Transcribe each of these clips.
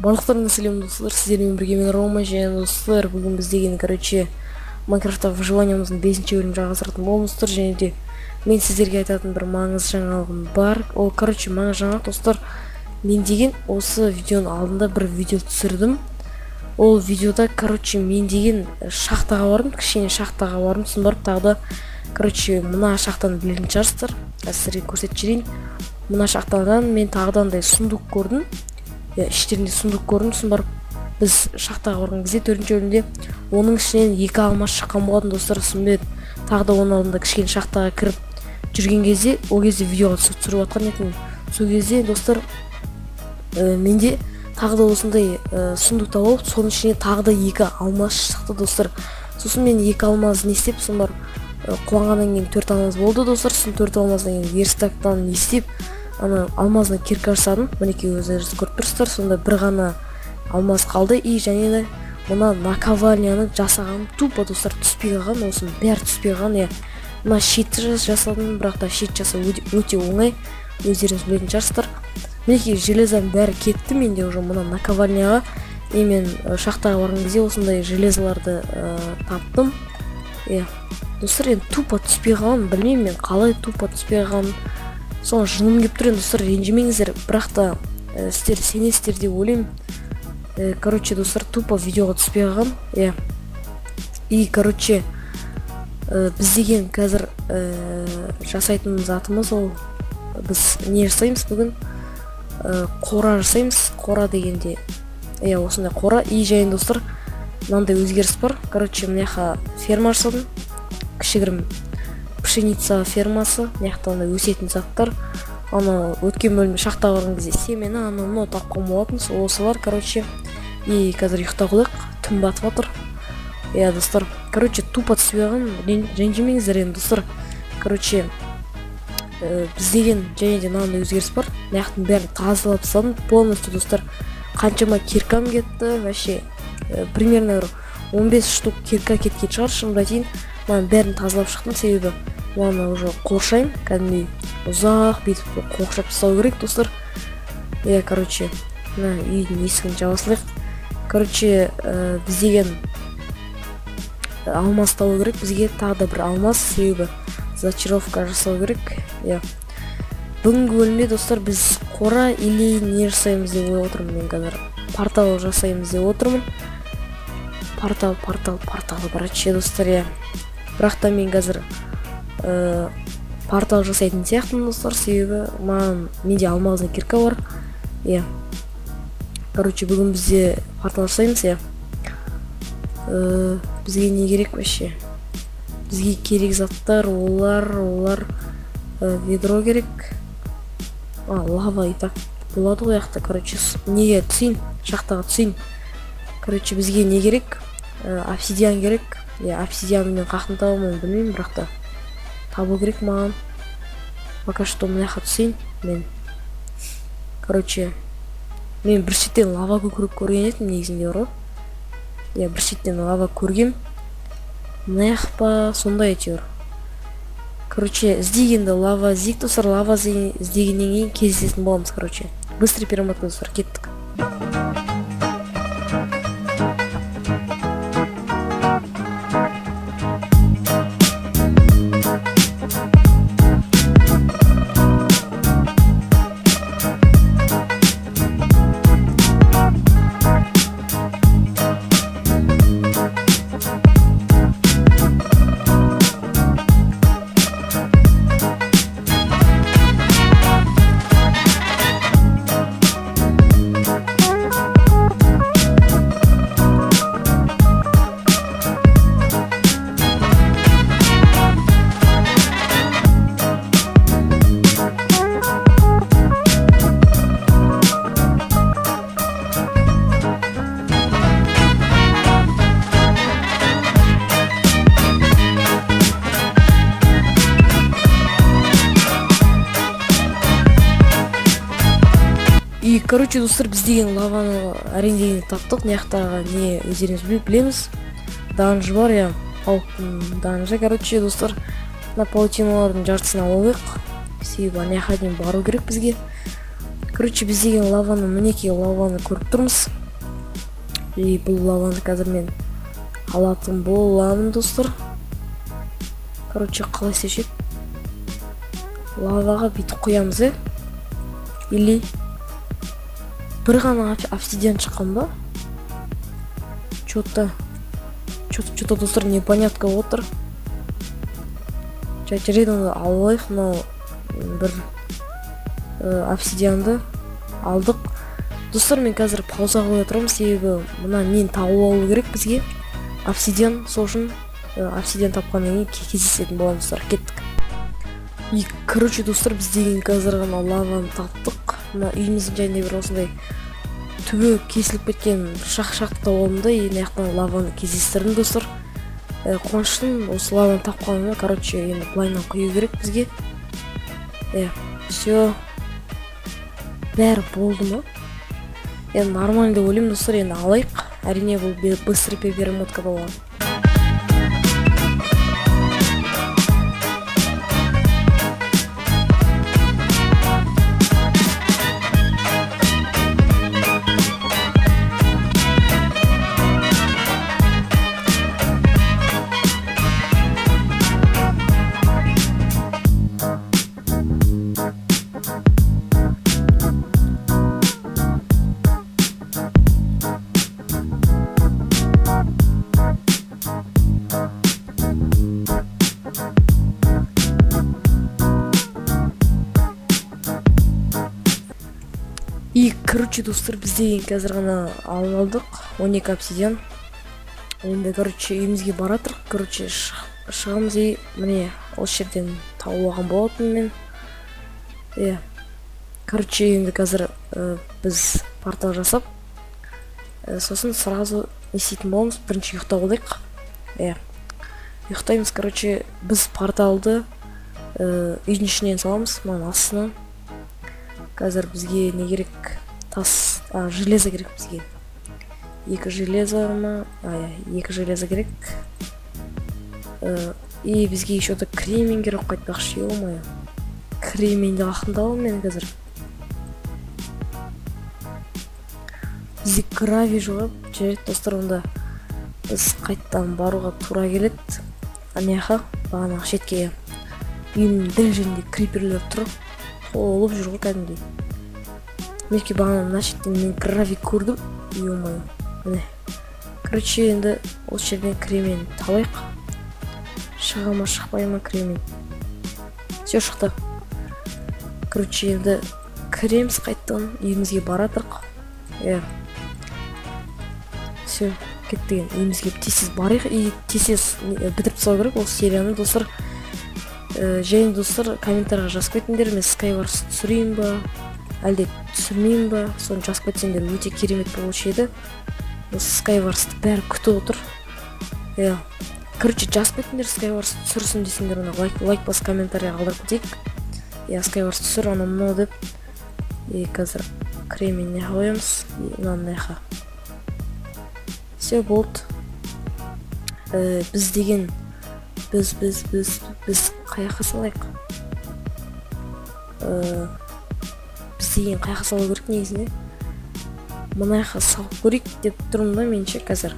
Барлықтарыңызға сәлем, достар! Сіздермен бірге мен, Рома. Және, достар, бүгін біз деген, короче, Майнкрафтта выживаниямыздың бесінші бөлімін жалғастыратын боламыз, достар. Және де мен сіздерге айтатын бір маңызды жаңалығым бар. Ол, короче, маңызды жаңалық, достар: мен деген осы видеоның алдында бір видео түсірдім. Ол видеода, короче, мен деген шахтаға бардым, кішкене шахтаға бардым. Сосын барып тағы да, короче, мына шахтаны білетін шығарсыздар, қазір сіздерге көрсетіп жіберейін. Мына шахтадан мен тағы да андай сундук көрдім, иә, іштерінде сундук көрдім. Сосын барып біз шахтаға барған кезде, төртінші бөлімде, оның ішінен екі алмаз шыққан болатын, достар. Сосын мен тағы да оның алдында кішкене шахтаға кіріп жүрген кезде, ол кезде видеоға түсіріп жатқан едім. Сол кезде, достар, менде тағы да осындай сундук тауып алып, соның ішінен тағы да екі алмаз шықты, достар. Сосын мен екі алмаз не істеп, сосын барып қуанғаннан кейін төрт алмаз болды, достар. Сосын төрт алмаздан кейін верстактан не істеп, ана алмазный кирка жасадым, мінекей, өздеріңіз көріп тұрсыздар. Сонда бір ғана алмаз қалды. И және де мына наковальняны жасағаным тупо, достар, түспей қалған, осының бәрі түспей қалған, иә. Мына щитті жасадым, бірақ та щит жасау өте оңай, өздеріңіз білетін шығарсыздар. Мінекей, железоның бәрі кетті менде уже мына наковальняға. И мен шахтаға барған кезде осындай железоларды таптым, иә. Достар, енді тупо түспей қалған, білмеймін мен қалай тупо түспей қалғанын, соған жыным келіп тұр енді. Достар, ренжімеңіздер, бірақ та сіздер сенесіздер деп ойлаймын. Короче, достар, тупо видеоға түспей қалған, иә. И, короче, біз деген қазір жасайтын затымыз, ол біз не жасаймыз бүгін? Қора жасаймыз. Қора дегенде, иә, осындай қора. И және, достар, мынандай өзгеріс бар. Короче, мына жаққа ферма жасадым, кішігірім пшеница фермасы. Мына жақта андай өсетін заттар, ана өткен бөлімде шахтаға барған кезде семені, анау мынау тапқан болатын, сол осылар, короче. И қазір ұйықтап алайық, түн батып жатыр, иә. Достар, короче, тупо түспей қалған, ренжімеңіздер енді, достар. Короче, біз деген және де мынандай өзгеріс бар: мына жақтың бәрін тазалап тастадым полностью, достар. Қаншама киркам кетті вообще, примерно бір 15 штук кирка кеткен шығар, шынымды айтайын. Мынаның бәрін тазалап шықтым, себебі мынаны уже қоршаймын, кәдімгідей ұзақ бүйтіп қоршап тастау керек, достар, иә. Короче, мына үйдің есігін жаба салайық. Короче, біз деген алмаз табу керек бізге, тағы да бір алмаз, себебі зачаровка жасау керек, иә. Бүгінгі бөлімде, достар, біз қора или не жасаймыз деп ойлап отырмын. Мен қазір портал жасаймыз деп отырмын. Портал, портал, портал, короче, достар, иә. Бірақ та мен қазір портал жасайтын сияқтымын, достар, себебі маған, менде алмазный кирка бар, иә. Короче, бүгін бізде портал жасаймыз, иә. Бізге не керек вообще? Бізге керек заттар олар ведро керек. А, лава и так болады ғой жақта. Короче, неге түсейін, шахтаға түсейін. Короче, бізге не керек? Обсидиан керек, иә. Обсидианды мен қаяқтан табамын, оны білмеймін, бірақ та табу керек маған. Пока что мына жаққа түсейін мен. Короче, мен бір шеттен лава көрген едім негізінде, бар ғой, иә, бір шеттен лава көргем. Мына жақ па сондай, әйтеуір. Короче, іздегенде лава іздейік, достар. Лава іздегеннен кейін кездесетін боламыз. Короче, быстрый перемотка, достар, кеттік. И, короче, достар, біз деген лаваны әрең дегенде таптық. Мына жақтағы не, өздеріңіз білеміз, данж бар, иә, пауктың данжы. Короче, достар, мына паутиналардың жартысын алып алайық, себебі ана жаққа дейін бару керек бізге. Короче, біз деген лаваны, мінекей лаваны көріп тұрмыз. И бұл лаваны қазір мен алатын боламын, достар. Короче, қалай істешеді? Лаваға бүйтіп құямыз, е? Или бір ғана обсидиан шыққан ба? Чё-то, чё-то, достар, непонятка отыр. Жарайды, онда алайық мынау бір обсидианды алдық. Достар, мен қазір пауза қоя тұрамын, себебі мына нені тауып алу керек бізге. Обсидиан, сол үшін обсидиан тапқаннан кейін кездесетін боламыз, достар. Кеттік. И, короче, достар, біз деген қазір ғана лаваны таптық. Мына үйіміздің жанында бір осындай түбі кесіліп кеткен шақ-шақты тауып алдым да, и мына жақтан лаваны кездестірдім, достар. Қуаныштымын осы лаваны тапқаныма. Короче, енді былайынан құю керек бізге. Все. Бәрі болды ма? Енді нормально деп ойлаймын, достар. Енді алайық. Әрине, бұл быстрый перемотка болған. И, короче, достар, біз деген қазір ғана алып алдық 12 обсидиан. Енді, короче, үйімізге баратырық. Короче, шығамыз и міне осы жерден тауып алған болатынмын мен. Иә. Короче, енді қазір біз портал жасап, сосын сразу не істейтін боламыз? Бірінші ұйықтап алайық. Иә. Ұйықтаймыз, короче, біз порталды үйдің ішінен саламыз, мынаның астынан. Қазір бізге не керек? Тас, железо керек бізге. Екі железо ма? Иә, екі железо керек. И бізге еще то кремень керек қайтпақшы, ё-моё. Кременьді қаяқтан табамын мен қазір? Бізде гравий жоқ. Жарайды, достар, онда біз қайтадан баруға тура келеді. Ана жаққа, бағанағы шетке. Үйімнің дәл жерінде криперлер тұр. Толып жүр ғой кәдімгідей. Мінекей, бағана мына шеттен мен гравий көрдім. Ё-моё. Міне. Короче, енді осы жерден кремень табайық. Шыға ма, шықпай ма кремень? Все, шықты. Короче, енді кіреміз қайтадан, үйімізге баратырық. Иә. Все, кеттік енді үйімізге тез-тез барайық и тез-тез бітіріп тастау керек осы серияны, достар. Және, достар, комментарийға жазып кетіңдер, мен Skywars түсірейін ба, әлде түсірмеймін ба, соны жазып кетсеңдер өте керемет болушы еді. Осы Skywars'ты бәрі күтіп отыр. Иә. Короче, жазып кетіңдер, Skywars түсірсін десеңдер, ана лайк басып комментарий қалдырып кетейік. Иә, Skywars түсір, анау мынау деп. И қазір кремень мына қоямыз, и мынаны мына жаққа. Все, болды. Біз деген біз қай жаққа салайық? Біз деген қай жаққа салу керек негізінде? Мына жаққа салып көрейік деп тұрмын да менше қазір.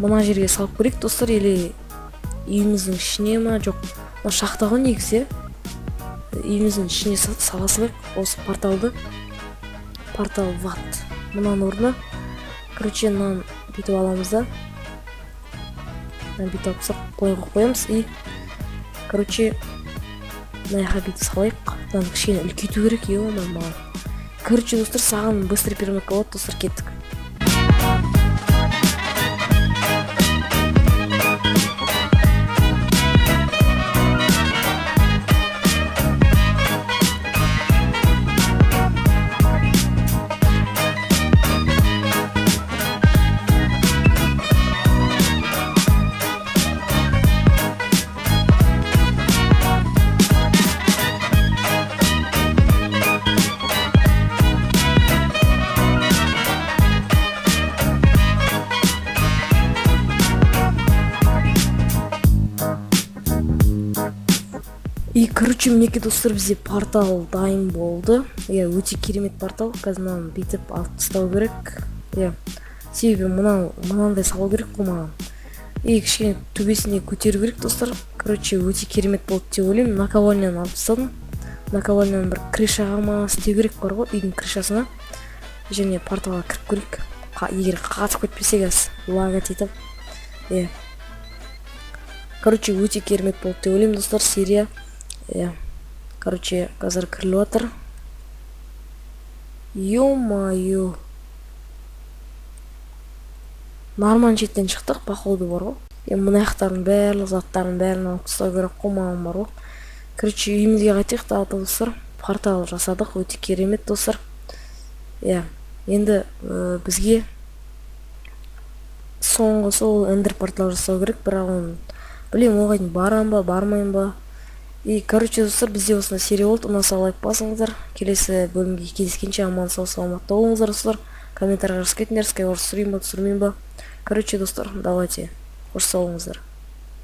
Мына жерге салып көрейік, достар, или үйіміздің ішіне ма? Жоқ, мына шахта ғой негізі. Үйіміздің ішіне сала салайық осы порталды. Портал в ад. Мынаның орнына. Короче, мынаны бүйтіп аламыз да. Мынаны бүйтіп алып тастап, былай қойып қоямыз и, короче, мына жаққа бүйтіп салайық. Мынаны кішкене үлкейту керек, ё-моё, маған. Короче, достар, саған быстрый перемотка болады, достар, кеттік. Короче, мінекей, достар, бізде портал дайын болды. Иә, өте керемет портал. Қазір мынаны бүйтіп алып тастау керек, иә, себебі мынау мынандай салу керек қой маған. И кішкене төбесіне көтеру керек, достар. Короче, өте керемет болды деп ойлаймын. Наковальняны алып тастадым. Наковальняны бір крышаға ма істеу керек бар ғой, үйдің крышасына. Және порталға кіріп көрейік. Егер қатып кетпесе, қазір лагать етіп. Иә, короче, өте керемет болды деп ойлаймын, достар, серия. Иә, короче, қазір кіріліп жатыр. Ё-моё, нормально шеттен шықтық, походу, бар ғой. Е, мына жақтардың барлық заттарын бәрін алып тастау керек қой маған, бар ғой. Короче, үйімізге қайтайық тағы да, достар. Портал жасадық, өте керемет, достар. Иә, енді бізге соңғысы ол эндер портал жасау керек, бірақ оны білемін, оған дейін барам ба, бармаймын ба. И, короче, достар, бізде осындай серия болды. Ұнаса, лайк басыңыздар. Келесі бөлімге кездескенше аман сау саламатта болыңыздар, достар. Комментарийға жазып кетіңдер, скайварс түсірейін ба, түсірмеймін ба. Короче, достар, давайте, қош сау болыңыздар.